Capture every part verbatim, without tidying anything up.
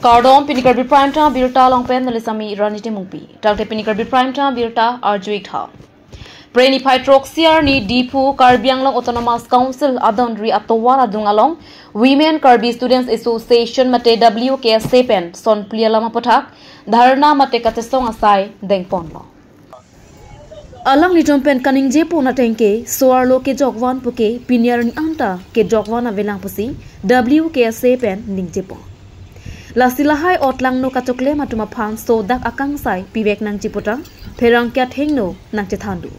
Kardom, pini Karbi Prime Time birta along pen neli sami Rani Timungpi. Tangte pini Karbi Prime Time birta arju-ik tha. Preni phai throksi arni Diphu Karbi Anglong Autonomous Council adon ri atovar adung along Women Karbi Students Association mate W K S A pen son phli alam aputhak dharna mate kachesong asai dengponlo. Alanglitum pen kaningje pon ateng ke so-arlo kejokvan puke pini arni anta kejokvan avelang pusi W K S A pen ningje pon. Lasi lahai otlangno kachoklem atum aphan sodak akangsai pivek nangji putang pherangke athengno nangchethandu.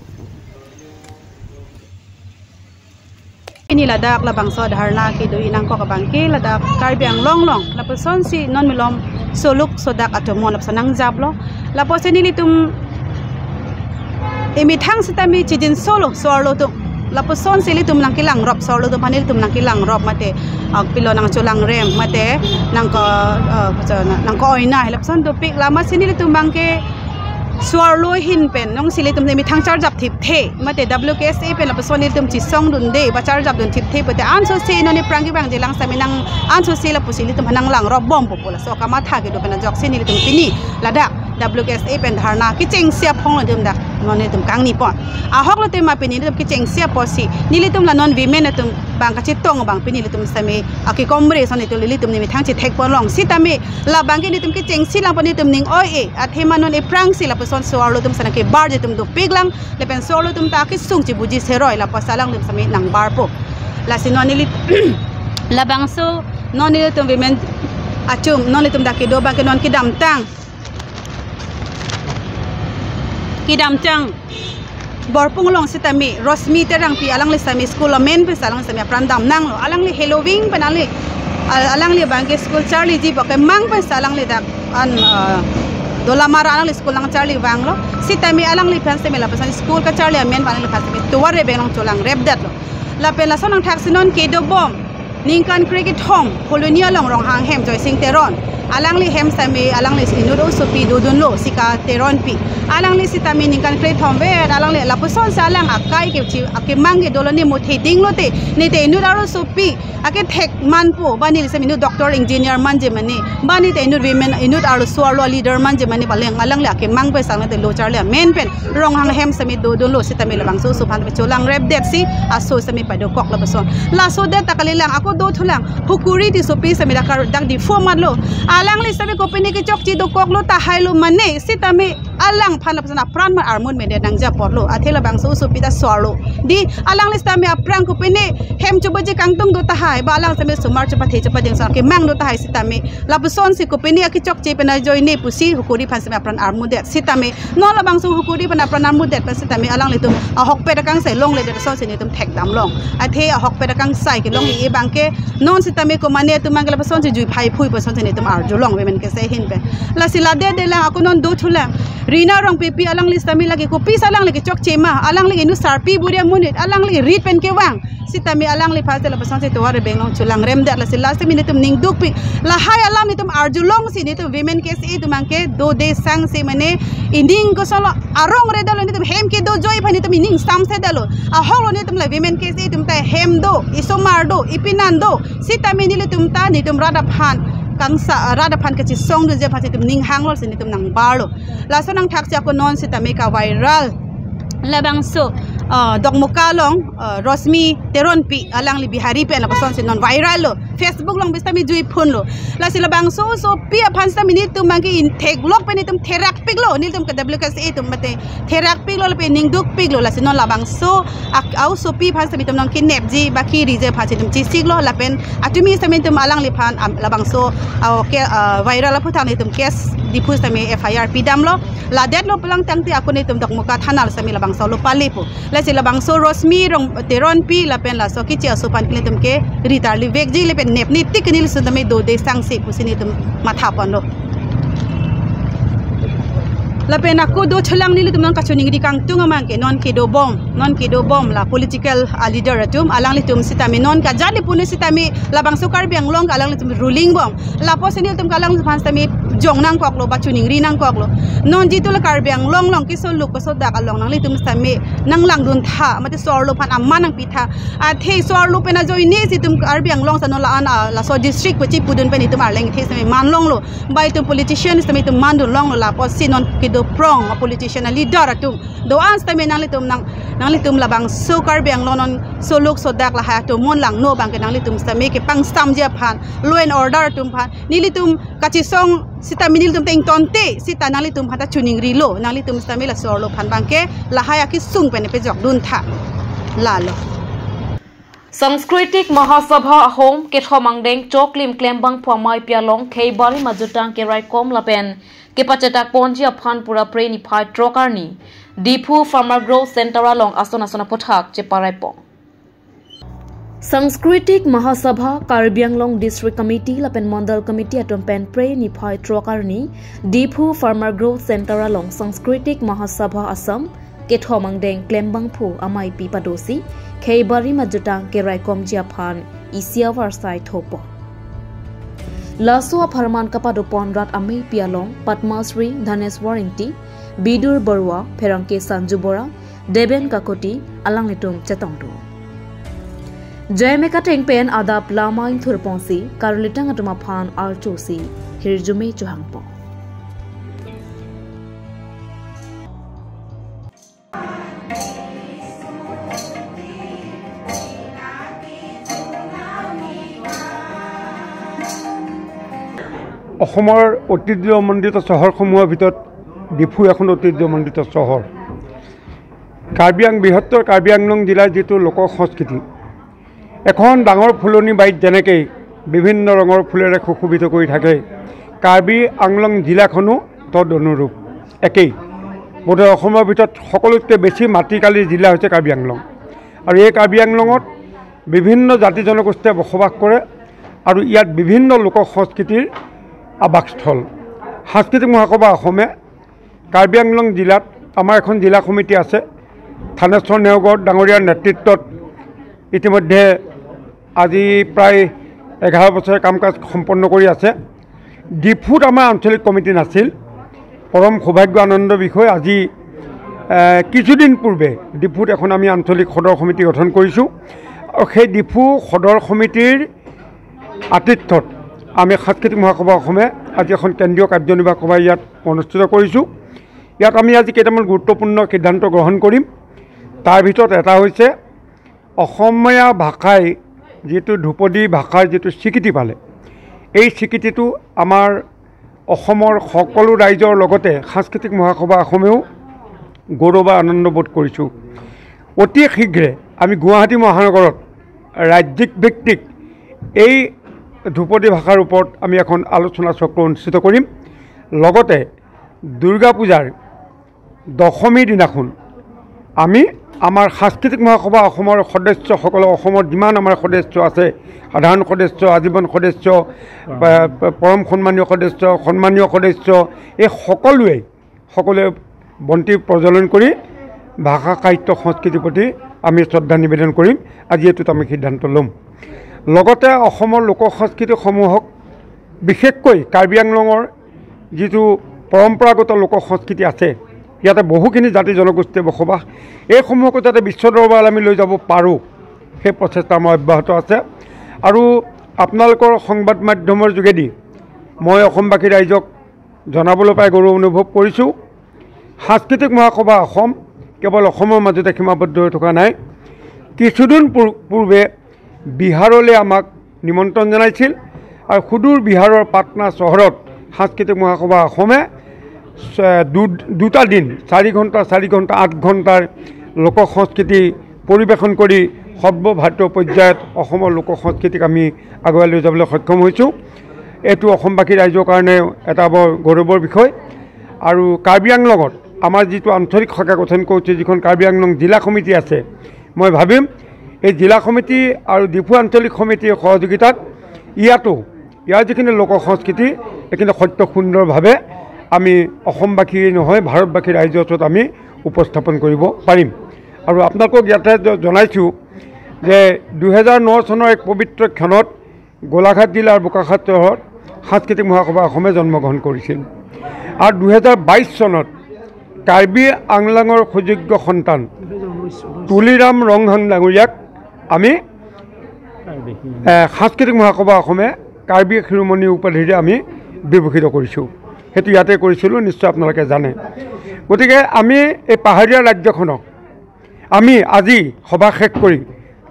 Pini ladak labangso dharna kedo-i nangkok abang ke ladak Karbi Anglong along lapusonsi non malom soluk sodak atum mo lapuson nangjaplo. Lapuson nelitum emethang sitame chijin solo so-arlo atum. Lapusonsi ilitum nangkelangrop, so-arlo atum aphan ilitum nangkelangrop mate, ah, pilo nangcholangrem mate nangko, ah, nangko-oina lapuson dopik, lasi nelitum abang ke so-arlo ahin pen nongsi ilitum emethang charjap thipthe mate W K S A pen lapuson ilitum chesongdunde ba charjapdun thipthe pute ansose non aphrang kevangji lang sami nang ansose lapusi ilitum aphan nanglangrop bompo pu laso kamatha kedo pen ajoksi nelitum pini ladak W K S A pen dharna kechengsi aphong lo ilitum dak non nelitum kangni pon. Ahok lo tema pini ilitum kechengsi apotsi nelitum la non women atum abang kachetong abang pini ilitum sami akekomre ason ilitum emethang chethek pon long sitame labang ke nelitum kechengsi lang pon nelitum ning oi-e, athema non aphrangsi lapuson so-arlo atum sana kebarji atum dopik lang, lapen so-arlo atum ta kesung chibuji seroi lapuson alanglitum sami nangbarpo. Lasi non neli labangso non nelitum women achum non nelitum dak kedo abang ke non kedamtang, kedamtang Borpung along sitame Rosmi Terangpi alangli sami school amen pensi alangli sami apran damnanglo. Alangli heloving pen alangli, al-, alangli abang ke school charliji puke mang pensi alangli dak an, ah, Dolamara alangli school nangcharli vanglo. Sitame alangliphan sami lapuson school kacharli amen pen alangliphan sami tovar rebeng along cholangrepdetlo. Lapen laso nangthaksi non kedobom ningkan krekethom Colony along Ronghang ahem Joysing Teron. Alangli hem sami alangli inut osopi dodunlo Sika Teronpi. Alangli sitame ningkan krethom vet alangli lapusonsi alang akai kechi akemang ke dolo, ne muthe dinglote, ne te inut aro osopi akethek manpo, ba neli sami inut doctor engineer manje mane, ba ne te inut women inut arlo so-arlo leader manje mane, ba leng alangli akemang pen sang ne te lo charli amen pen Ronghang ahem sami dodunlo sitame labangso oso aphan cholangrepdetsi aso sami padokok lapuson. Laso det ta kalilang, ako dothulang. Hukuri ti sopi sami dak kar-, dak Diphu amatlo. Alangli sami kopine kechokche dokoklo tahai lo mane sitame alangphan lapuson apran ma armun medet nangjapotlo. Athe labangso osopi ta so-arlo. Di alangli sami aphrang kopine hem chobaji kangtung do tahai, ba alang sami osomar chepathe chepading so akemang do tahai sitame lapusonsi kopine akechokche pen ajoine pusi hukuri aphan sami apran armudet sitame non labangso hukuri pen apran armudet pen sitame alanglitum ahokpet akangsai longledet asonsi nelitum thekdam long. Athe ahokpet akangsai kelong-i abang ke non sitame komane atum abang ke lapusonsi jui phai phui pu asonsi nelitum arjulong women K S A ahin pen. Lasi ladedelang, ako non dothulang. Rina Rongpipi alangli sami lake kopisi alangli kechokche ma, alangli inut sarpi buri amonit, alangli rit pen kevang. Sitame alangliphan te lapusonsi tovar rebeng along cholangremdet, lasi lasi nelitum ning dukpik. Lahai alam nelitum arjulongsi nelitum women K S A atum abang ke dode sangse mane ining kosonlo arongredetlo, nelitum hem kedo joi aphan nelitum ining samsedetlo. Ahoklo nelitum la women K S A atum ta hem do, isomar do, ipinan do. Sitame nelitum ta nelitum rat aphan kangsa, rat aphan kachesongdunji aphan nelitum ning hanglo si nelitum nangbarlo. Laso nangthaksi ako non sitame ka-viral labangso, ah, Dokmoka along, ah, Rosmi Teronpi alangli Bihari pen lapusonsi non viral lo. Facebook along bisitame jui phunlo. Lasi labangso osopi aphan sitame nelitum abang ke in theklok pen nelitum therakpiklo. Nelitum ke W K S A atum mate therakpiklo lapen ning dukpiklo. Lasi non labangso ak-, a-osopi aphan sitame nelitum non kenepji ba keriji aphan sitame nelitum chesiklo lapen atumi sitame nelitum alangliphan, am, labangso, ah, ke, ah, viral aphuthak nelitum case Diphu sitame F I R pidamlo. Ladetlo pulang tangte ako nelitum Dokmoka thana sitame labangso lo palepo. Lasi labangso Rosmi Rong Teronpi lapen laso keche aso aphan nelitum ke ritarli vekji lapen nepni tik neli sitame dode sangse pusi nelitum matha ponlo. Lapen ako do chelang nelitum non kachoningri kangtung amang ke non kedo bom, non kedo bom la political, ah, leader atum, alanglitum sitame non kajali pune sitame labangso Karbi Anglong alanglitum ruling bom. Lapusi nelitum alangliphan sitame jong nangkoklo ba choningri nangkoklo. Non jitu la Karbi Anglong along kesoluk kesodak along nanglitum sitame nanglangdun tha, mate so-arlo aphan aman nangpi tha. Athe so-arlo pen ajoine si itum Karbi Anglong sano la-an, ah, laso district pachipudun pen itum arleng the sitame manlonglo. Ba itum politician sitame itum mandun longlo, lapusi non kedo prong a politician a leader atum do-an sitame nanglitum nang, nanglitum labangso Karbi Anglong non soluk sodak lahai atum mon langno abang ke nanglitum sitame kepangstamji aphan, law and order atum aphan nelitum kachesong sitame nelitum ta ingtonte sita nanglitum aphan ta choningrilo, nanglitum sitame la so-arlo aphan abang ke lahai akesung pen pejokdun tha. Lalo. Sanskritik Mahasabha ahom kethom angdeng choklim klembangphu amei pi along Kheibari Majutang keraikom lapen kepachethak ponji aphan pura Phre niphai throk arni Diphu Farmer Growth Center along ason ason aputhak cheparai pon. Sanskritik Mahasabha Karbi Anglong District Committee lapen Mandal Committee atum pen Phre niphai throk arni Diphu Farmer Growth Center along Sanskritik Mahasabha Assam kethom angdeng klembangphu amei pi padosi Kheibari Majutang keraikomji aphan isi avarsai thopon. Laso apharman kapado pon rat amei pi along Padma Shri Dhaneswar Ingti, Bidur Barua, Pherangke Sanju Bora, Deben Kakoti alanglitum chetongdun. J M A Kateng pen adap lama ingthur ponsi karulitang atum aphan archosi hirjume chohangpon. অসমৰ ঐতিহ্যমণ্ডিত চহৰসমূহৰ ভিতৰত ডিফু এখন ঐতিহ্যমণ্ডিত চহৰ। কাৰ্বি আং-, বৃহত্তৰ কাৰ্বি আংলং জিলাৰ যিটো লোক সংস্কৃতি, এখন ডাঙৰ ফুলনি বাৰীত যেনেকৈ বিভিন্ন ৰঙৰ ফুলেৰে সুশোভিত কৰি থাকে, কাৰ্বি আংলং জিলাখনো তদনুৰূপ একেই। বোধহয় অসমৰ ভিতৰত সকলোতকৈ বেছি মাটিকালি জিলা হৈছে কাৰ্বি আংলং। আৰু এই কাৰ্বি আংলঙত বিভিন্ন জাতি জনগোষ্ঠীয়ে বসবাস কৰে আৰু ইয়াত বিভিন্ন লোক সংস্কৃতিৰ আৱাসস্থল। সাংস্কৃতিক মহাসভা অসমে কাৰ্বি আংলং জিলাত আমাৰ এখন জিলা সমিতি আছে, থানেশ্বৰ নেওগ ডাঙৰীয়াৰ নেতৃত্বত ইতিমধ্যে আজি প্ৰায় এঘাৰ বছৰে কাম কাজ সম্পন্ন কৰি আছে। ডিফুত আমাৰ আঞ্চলিক কমিটি নাছিল। পৰম সৌভাগ্য আনন্দ বিষয়, আজি, এ, কিছুদিন পূৰ্বে ডিফুত এখন আমি আঞ্চলিক সদৰ সমিতি গঠন কৰিছোঁ। আৰু সেই ডিফু সদৰ সমিতিৰ আতিথ্যত আমি সাংস্কৃতিক মহাসভা অসমে আজি এখন কেন্দ্ৰীয় কাৰ্যনিৰ্বাহক সভা ইয়াত অনুষ্ঠিত কৰিছোঁ। ইয়াত আমি আজি কেইটামান গুৰুত্বপূৰ্ণ সিদ্ধান্ত গ্ৰহণ কৰিম। তাৰ ভিতৰত এটা হৈছে অসমীয়া ভাষাই যিটো ধ্ৰুপদী ভাষাৰ যিটো স্বীকৃতি পালে, এই স্বীকৃতিটো আমাৰ অসমৰ সকলো ৰাইজৰ লগতে সাংস্কৃতিক মহাসভা অসমেও গৌৰৱ আৰু আনন্দ বোধ কৰিছোঁ। অতি শীঘ্ৰে আমি গুৱাহাটী মহানগৰত ৰাজ্যিক ভিত্তিক এই ধ্ৰুপদী ভাষাৰ ওপৰত আমি এখন আলোচনা চক্ৰ অনুষ্ঠিত কৰিম। লগতে দুৰ্গা পূজাৰ দশমীৰ দিনাখন আমি আমাৰ সাংস্কৃতিক মহাসভা অসমৰ সদস্যসকলে, অসমৰ যিমান আমাৰ সদস্য আছে, সাধাৰণ সদস্য, আজীৱন সদস্য, প-, প-, পৰম সন্মানীয় সদস্য, সন্মানীয় সদস্য, এই সকলোৱে, সকলোৱে বন্তি প্ৰজ্বলন কৰি ভাষা, সাহিত্য, সংস্কৃতিৰ প্ৰতি আমি শ্ৰদ্ধা নিবেদন কৰিম। আজি এইটোত আমি সিদ্ধান্ত ল'ম। লগতে অসমৰ লোক সংস্কৃতিসমূহক, বিশেষকৈ কাৰ্বি আংলঙৰ যিটো পৰম্পৰাগত লোক সংস্কৃতি আছে, ইয়াতে বহুখিনি জাতি জনগোষ্ঠীয়ে বসবাস, এইসমূহকো যাতে বিশ্ব দৰবাৰলৈ আমি লৈ যাব পাৰোঁ, সেই প্ৰচেষ্টা আমাৰ অব্যাহত আছে। আৰু আপোনালোকৰ সংবাদ মাধ্যমৰ যোগেদি মই অসমবাসী ৰাইজক জনাবলৈ পাই গৌৰৱ অনুভৱ কৰিছোঁ। সাংস্কৃতিক মহাসভা অসম কেৱল অসমৰ মাজতে সীমাবদ্ধ হৈ থকা নাই। কিছুদিন পূৰ-, পূৰ্বে বিহাৰলৈ আমাক নিমন্ত্ৰণ জনাইছিল আৰু সুদূৰ বিহাৰৰ পাটনা চহৰত সাংস্কৃতিক মহাসভা অসমে চ-, দু-, দুটা দিন, চাৰি ঘণ্টা, চাৰি ঘণ্টা, আঠ ঘণ্টাৰ লোক সংস্কৃতি পৰিৱেশন কৰি সৰ্বভাৰতীয় পৰ্যায়ত অসমৰ লোক সংস্কৃতিক আমি আগুৱাই লৈ যাবলৈ সক্ষম হৈছোঁ। এইটো অসমবাসী ৰাইজৰ কাৰণে এটা বৰ গৌৰৱৰ বিষয়। আৰু কাৰ্বি আংলঙত আমাৰ যিটো আঞ্চলিক শাখা গঠন কৰিছে, যিখন কাৰ্বি আংলং জিলা সমিতি আছে, মই ভাবিম এই জিলা সমিতি আৰু ডিফু আঞ্চলিক সমিতিৰ সহযোগিতাত ইয়াতো ইয়াৰ যিখিনি লোক সংস্কৃতি, এইখিনি সত্য সুন্দৰভাৱে আমি অসমবাসী নহয়, ভাৰতবাসী ৰাইজৰ ওচৰত আমি উপস্থাপন কৰিব পাৰিম। আৰু আপোনালোকক ইয়াতে জ- জনাইছোঁ যে দুহেজাৰ ন চনৰ এক পবিত্ৰ ক্ষণত গোলাঘাট জিলাৰ বোকাখাত চহৰত সাংস্কৃতিক মহাসভা অসমে জন্মগ্ৰহণ কৰিছিল। আৰু দুহেজাৰ বাইছ চনত কাৰ্বি আংলাঙৰ সুযোগ্য সন্তান তুলিৰাম ৰংহাং ডাঙৰীয়াক আমি এ, সাংস্কৃতিক মহাসভা অসমে কাৰ্বি শিৰোমণি উপাধিৰে আমি বিভূষিত কৰিছোঁ। সেইটো ইয়াতে কৰিছিলোঁ, নিশ্চয় আপোনালোকে জানে। গতিকে আমি এই পাহাৰীয়া ৰাজ্যখনক আমি আজি সভা শেষ কৰি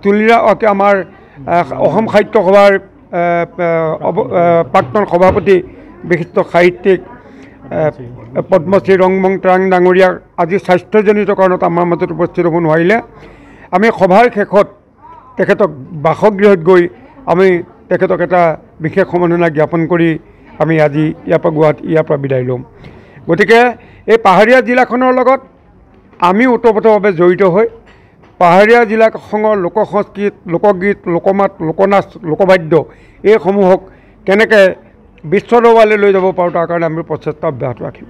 তুলিৰা অকে আমাৰ, এ, অসম সাহিত্য সভাৰ, এ, এ, অৱ- এ, প্ৰাক্তন সভাপতি বিশিষ্ট সাহিত্যিক, এ, পদ্মশ্ৰী ৰংমং তেৰাং ডাঙৰীয়া আজি স্বাস্থ্যজনিত কাৰণত আমাৰ মাজত উপস্থিত হ'ব নোৱাৰিলে। আমি সভাৰ শেষত তেখেতক বাসগৃহত গৈ আমি তেখেতক এটা বিশেষ সম্বৰ্ধনা জ্ঞাপন কৰি আমি আজি ইয়াৰ পৰা গুৱাহাটী, ইয়াৰ পৰা বিদায় ল'ম। গতিকে এই পাহাৰীয়া জিলাখনৰ লগত আমি ওতপ্ৰোতভাৱে জড়িত হৈ পাহাৰীয়া জিলাখনৰ লোক সংস্কৃতি, লোকগীত, লোকমাত, লোকনাচ, লোকবাদ্য এইসমূহক কেনেকে বিশ্ব দৰবাৰলৈ লৈ যাব পাৰোঁ, তাৰ কাৰণে আমি প্ৰচেষ্টা অব্যাহত ৰাখিম।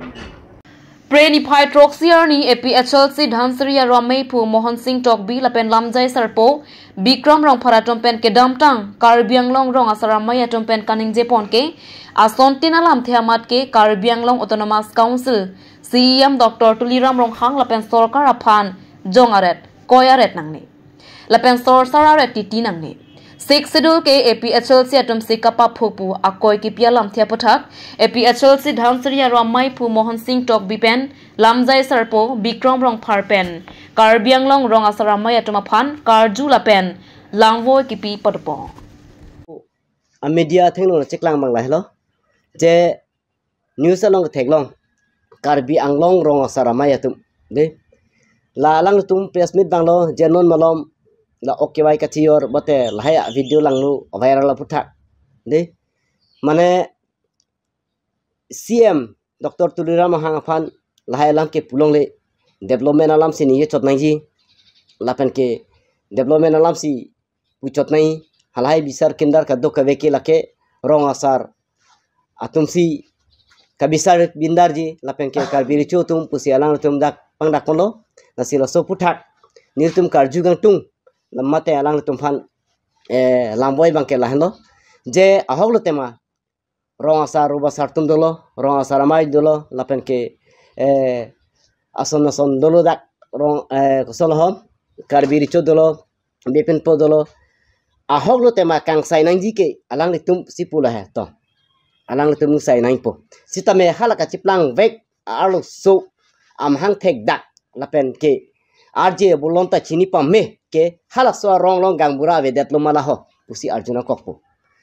Phre niphai throksi arni A P H L C Dhansiri aro ameiphu Mohan Singh Tokbi lapen lamjai sarpo Bikram Rongphar atum pen kedamtang Karbi Anglong rong asar amei atum pen kaningjepon ke asontin alamthe amat ke Karbi Anglong Autonomous Council C E M Doctor Tuliram Ronghang lapen sorkar aphan jong aret, koi aret nangne. Lapen sorsar aret titi nangne. Sixth Schedule ke A P H L C atum si kapapho pu akoi kipi alamthe aputhak A P H L C Dhansiri aro ameiphu Mohan Singh Tokbi pen lamjai sarpo Bikram Rongphar pen Karbi Anglong rong asar amei atum aphan karju lapen langvoi kipi padopon. A media athengno cheklang abang lahelo. Je news along theklong Karbi Anglong rong asar amei atum. De. La alangtum press meet abang lo, je non malom la okwai kachiyor, bote lahai a video langno viral aputhak. De. Mane C M Doctor Tuliram Ronghang aphan lahai alam ke pulongle, development alam si ningje chot nangji, lapen ke development alam si puchot nangji, halahai bisar kindar kadokave ke lake rong asar atum si kabisar bindarji, lapen ke Karbi Recho atum pusi alangtum dak pangdak ponlo, lasi laso aputhak nelitum karju kangtung, la mate alangtum aphan, eh, langvoi abang ke lahenlo. Je ahok lo tema, rong asar rubasar atum dolo, rong asar amei dolo, lapen ke, eh, ason ason dolo dak rong, eh, kosolo hom, Karbi Recho dolo, bepin po dolo. Ahok lo tema kangsai nangji ke alanglitum si pu lahai to. Alanglitum sai nangpo. Sitame hala kachiplang vek arloso amahang thekdak lapen ke arje bolon ta chini pame ke halaso arong along gaonbura avedetlo ma laho pusi arju nangkokpo.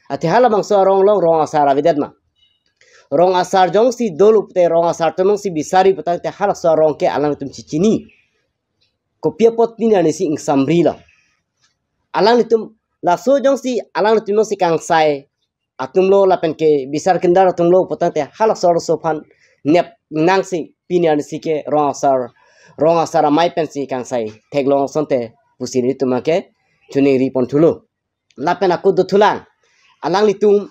Athe halabangso arong along rong asar avedet ma? Rong asar jongsi dolo pute, rong asar atum jongsi bisari putangte halaso arong ke alangtum chichini. Kopi apot pini arni si ingsamri lo. Alanglitum laso jongsi alanglitum jongsi kangsai atum lo lapen ke bisar kindar atum lo putangte halaso arloso aphan nep nangsi pini arni si ke rong asar, rong asar amei pensi kangsai theklong asonte pusi nelitum ke choningri pon thulo. Lapen ako dothulang, alanglitum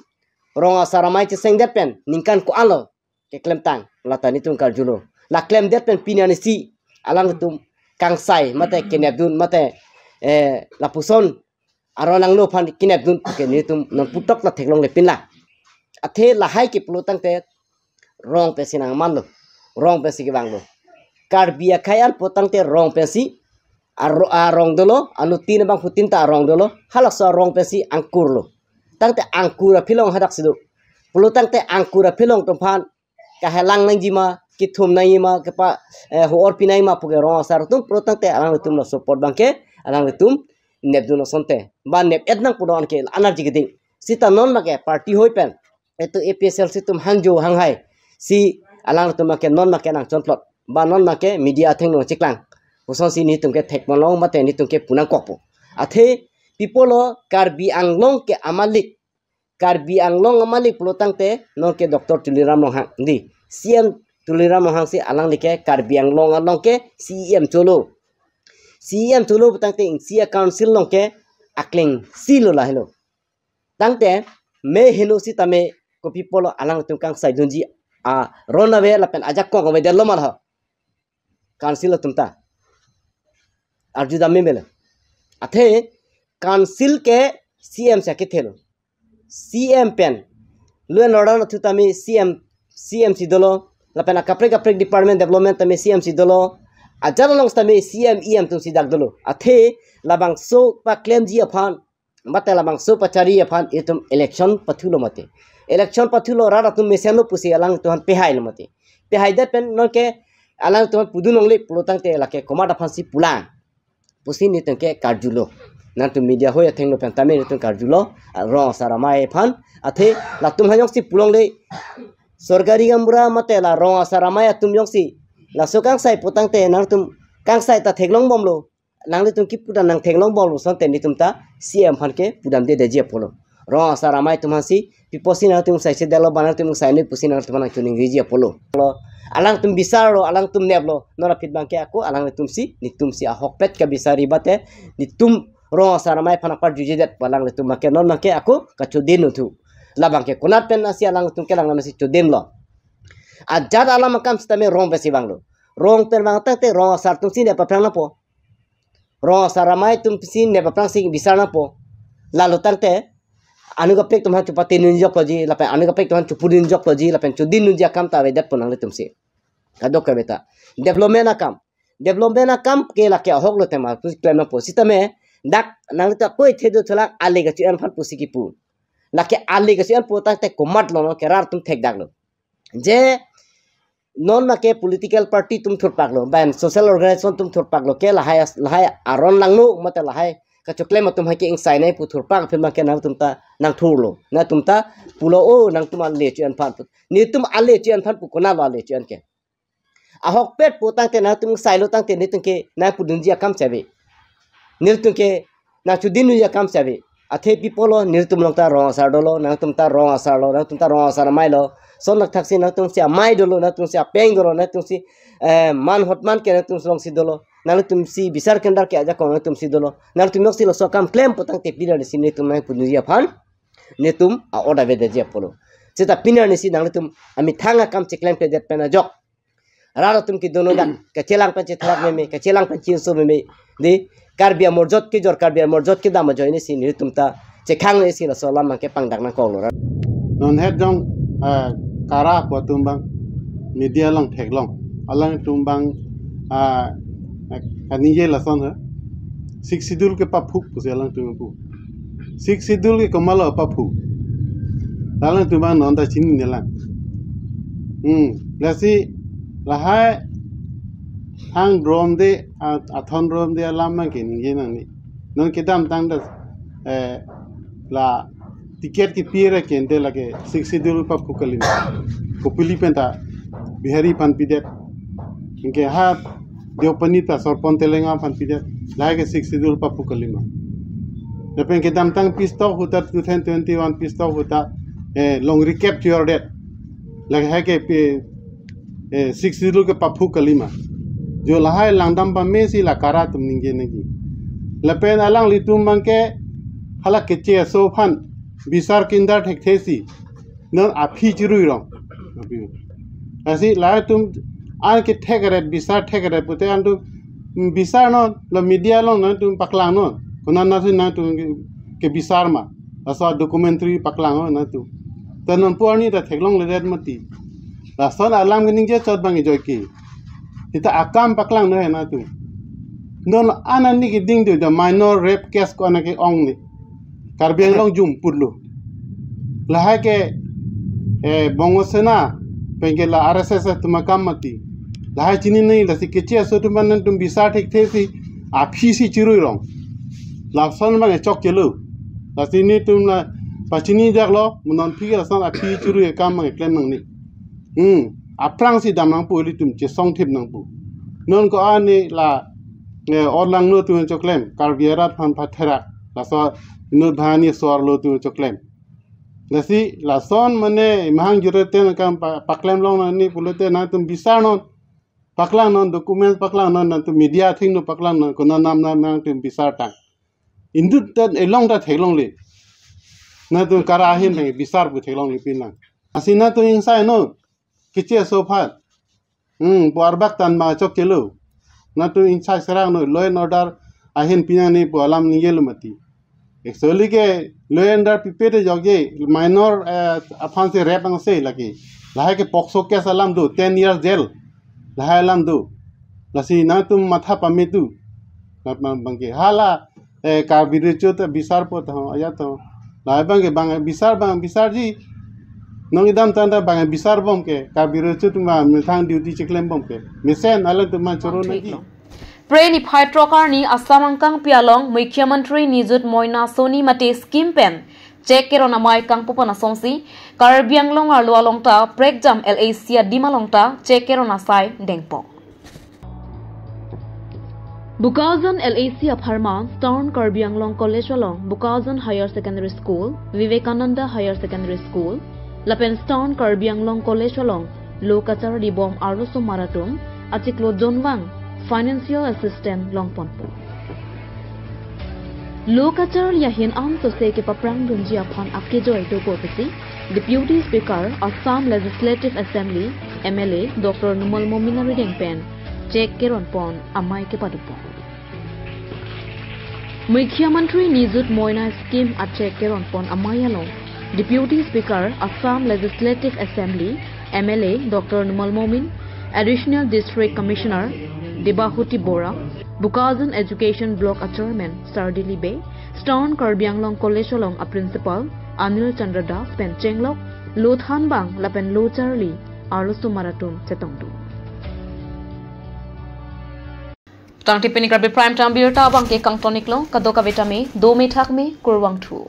rong asar amei chesengdet pen ningkan ko-an lo keklemtang, lata nelitum karjulo. La klemdet pen pini arni si alanglitum kangsai mate kenepdun mate, eh, lapuson aron angno aphan kenepdun ke nelitum non putok la theklongle pinlang. Athe lahai ke pulotangte rong pensi nangmanlo, rong pensi kevanglo. Karbi akhei an putangte rong pensi aro-, arong dolo, anuttin abangphutin ta arong dolo, halaso arong pensi angkur lo. Tangte angkur aphelong hadak si do. Pulotangte angkur aphelong atum aphan kahelang nangji ma, kethum nangji ma, kepa, eh, ho-or pi nangji ma puke rong asar atum pulotangte alanglitum laso apot abang ke alanglitum nepdun asonte. Ba nep-et nang punon ke la-an arji keding. Sita non ma ke party hoi pen etu A P H L C atum hangjo hanghai si alanglitum ma ke non ma ke nangchonplot, ba non ma ke media athengno cheklang. Kosonsi nelitum ke thekponlong mate nelitum ke pu nangkokpo. Athe pi apotlo Karbi Anglong ke amalik, Karbi Anglong amalik pulotangte non ke Doctor Tuliram Ronghang, di, C M Tuliram Ronghang si alangli ke Karbi Anglong along ke C E M cholo. C E M cholo putangte ingsi a-council along ke akleng si lo lahelo. Tangte me heno sitame kopi apotlo alangtum kangsaidunji aron ave lapen ajakong avedetlo ma ho. Council atum ta arjudam meme lo. Athe council ke C M si akethelo. C M pen law and order athu tame C M, C M si dolo. Lapen akaprek kaprek department development tame C M si dolo. Ajat along tame C M E M atum si dak dolo. Athe labangso paklemji aphan, mate labangso pachari aphan itum election pathulo mate. Election pathulo, rat atum mesenlo pusi alangtum aphan pehailo mate. Pehaidet pen nonke alangtum aphan pudun longle pulo tangte lake komat aphansi pulang pusi nelitum ke karjulo. Nangtum media hoi athengno pen tame nelitum karjulo, ah, rong asar amei aphan. Athe latum ha jongsi pu longle, sorkari gaonbura mate la rong asar amei atum jongsi laso kangsai pu tangte nangtum kangsai ta theklongbomlo. Nanglitum kipu ta nangtheklongbomlo asonte nelitum ta C M aphan ke pudamdedetji apotlo. Rong asar amei atum aphansi, pi apotsi nangtum sai si delo, ba nangtum sai noi pusi nangtum aphan nangchoningriji apotlo. Alangtum bisarlo, alangtum neplo, non aphi abangke ako alanglitumsi, nelitumsi ahokpet kabisari bate, nelitum rong asar amei aphan aparjujedet pu alanglitum abangke non abangke ako kachodin nuthu. Labangke konat pen asi alangtum kelang lam asi chodinlo. Ajat alam akam sitame rong pensi vanglo. Rong pen vang tangte rong asar atumsi nep aphrang nangpo. Rong asar amei atumsi nep aphrangsi bisar nangpo. Lalo tangte anut kaprek atum aphan chupate nunjokloji, lapen anut kaprek atum aphan chupu nunjokloji, lapen chodin nunji akam ta avedetpo nanglitumsi. Kadokave ta. Development akam. Development akam ke lake ahoklo tema pusi klem nangpo. Sitame dak nanglitum ako ethe do tholak ale kachi-an aphan pusi kipu. Lake ale kachi-an pu tangte komatlo nonke rat atum thekdaklo. Je non abangke political party atum thurpaklo, ban social organization atum thurpaklo ke lahai as-, lahai aron langno mate lahai kachoklem atum hai ke ingsainei pu thurpak aphi abangke nangtum ta nangthurlo. Nangtum ta pulo o nangtum ale chu-an aphan pu. Nelitum ale chu-an aphan pu konatlo ale chu-an ke. Ahokpet pu tangte nangtum ingsailo tangte nelitum ke nangpudunji akam si ave. Nelitum ke nangchodin nunji akam si ave. Athe pi apotlo, nelitum along ta rong asar dolo, nangtum ta rong asarlo, nangtum ta rong asar ameilo. Lason thakthaksi nangtumsi amei dolo, nangtumsi apeng dolo, nangtumsi, eh, man hotman ke nangtum alongsi dolo. Nanglitumsi bisar kendar ke ajakong nangtumsi dolo. Nanglitum joksi laso akam klem pu tangte pini arnisi nelitum nangpudunji aphan nelitum a-order avedetji apotlo. Seta pini arnisi nanglitum amethang akam cheklemkledet pen ajok rat atum kedo non dak, kachelang pen chetharak meme, kachelang pen chinso meme. Dei, Karbi amorjot kejor, Karbi amorjot kedam ajoinesi nelitum ta chekhang nesi laso alam abangke pangdak nangkoklo rat. Non het jong, ah, KARA pu atum abang media along theklong. Alangtum abang, ah, kaningje lason ha. Sixth Schedule kepaphuk pusi alangtum pu. Sixth Schedule ke komatlo paphuk. Alangtum abang non ta chininelang. Hmm, lasi lahai thang dromde, a-, athon dromde alam abangke ningje nangne. Non kedamtang ta, eh, la ticket kepi ra kente lake Sixth Schedule paphuk kalima. Kopili pen ta Bihari aphan pidet. Anke ha Deopani ta Sorpon Telenga aphan pidet. Lahai ke Sixth Schedule paphuk kalima. Lapen kedamtang peace talk ahut ta two thousand twenty-one peace talk ahut ta, eh, long recap chordet. Lahai ke pi, eh, Sixth Schedule kepaphuk kalima. Jo lahai langdam pamesi la KARA atum ningje nangji. Lapen alanglitum abangke hala keche aso aphan bisar kindar thekthesi non aphi chirui rong. Lasi latum an kethek eret, bisar thek eret pute antum, mm, bisar non, la media along nangtum paklang non. Konat nasi nangtum ke, kebisar ma. Laso documentary paklang non nangtum. Ta non pu arni ta theklongledet mati. Lason alam keningje chot abang ejoike. Seta akam paklang non nangtum. Non an arni keding do, the minor rape case ko-an ke-ong ni. Karbi Anglong jum putlo. Lahai ke, eh, Bongo Sena, penke la R S S atum akam mati. Lahai chini nai, lasi keche aso atum aphan nangtum bisar thekthesi, aphisi chirui rong. Lason abang chokchelo. Lasi nelitum la pachinijaklo, mo non aphi lason aphi chirui akam abang klem nangne. Hmm, aphrangsi dam nangpo ilitum chesongthip nangpo. Non ko-an ni la, eh, Orlangno atum choklem, Karbi arat aphan patherak, laso inut bhani sorlo atum choklem. Lasi lason mane mahang jure ten akam pa-, paklem long nangne pulote nangtum bisar non, paklang non, documents paklang non, nangtum media athengno paklang non, konat nam nam nangtum bisar tang. Inut ta elong ta theklongle. Nangtum KARA ahin tang bisar pu theklongle pinlang. Lasi nangtum ingsai non. Keche aso aphan. Hmm, pu arbak tan ma chokchelo. Nangtum ingchai serang noi, law and order ahin pinang ni pu alam ningjelo mati. Actually ke law and order pipe te jokje, minor, eh, aphan si rape angse lake. Lahai ke POCSO case alam do, ten years jail. Lahai alam do. Lasi nangtum matha pame tu. Nat mang bangke. Hala, eh, Karbi Riso ta bisar po ta ho, aya to. Lahai bangke bang bisar bang bisarji. Nong idam tanda bang bisar bom ke. Karbi Riso tum bang methang duty cheklem bom ke. Mesen alam tum man choro nangji. Thik lo. Phre niphai throk arni Assam angkangpi along Mukhyamantri Nijut Moina Soni mate scheme pen chek keron amei kangpu pon asonsi Karbi Anglong arlo along ta prekjam LAC adim along ta chek keron asai dengpok. Bokajan LAC apharman Southern Karbi Anglong College along Bokajan Higher Secondary School, Vivekananda Higher Secondary School, lapen Southern Karbi Anglong College along lo kacharlibom arloso arat atum achiklo jonvang financial assistance longponpo. Lo kacharli ahin ansose kepaprang dunji aphan akejoi dopo pusi Deputy Speaker Assam Legislative Assembly, MLA Doctor Numal Momin arideng pen chek keron pon amei kepadopon. Mukhyamantri Nijut Moina Scheme achek keron pon amei along Deputy Speaker Assam Legislative Assembly, MLA Doctor Numal Momin, Additional District Commissioner Debahuti Bora, Bokajan Education Block a Chairman Sardili Bey, Southern Karbi Anglong College along a Principal Anil Chandra Das pen chenglok lo thanbang lapen lo charli arloso arat atum chetongdun. Tangte pini Karbi Prime Time birta abangke kangton-iklo, kadokave tame dome thakme, kurvangthu.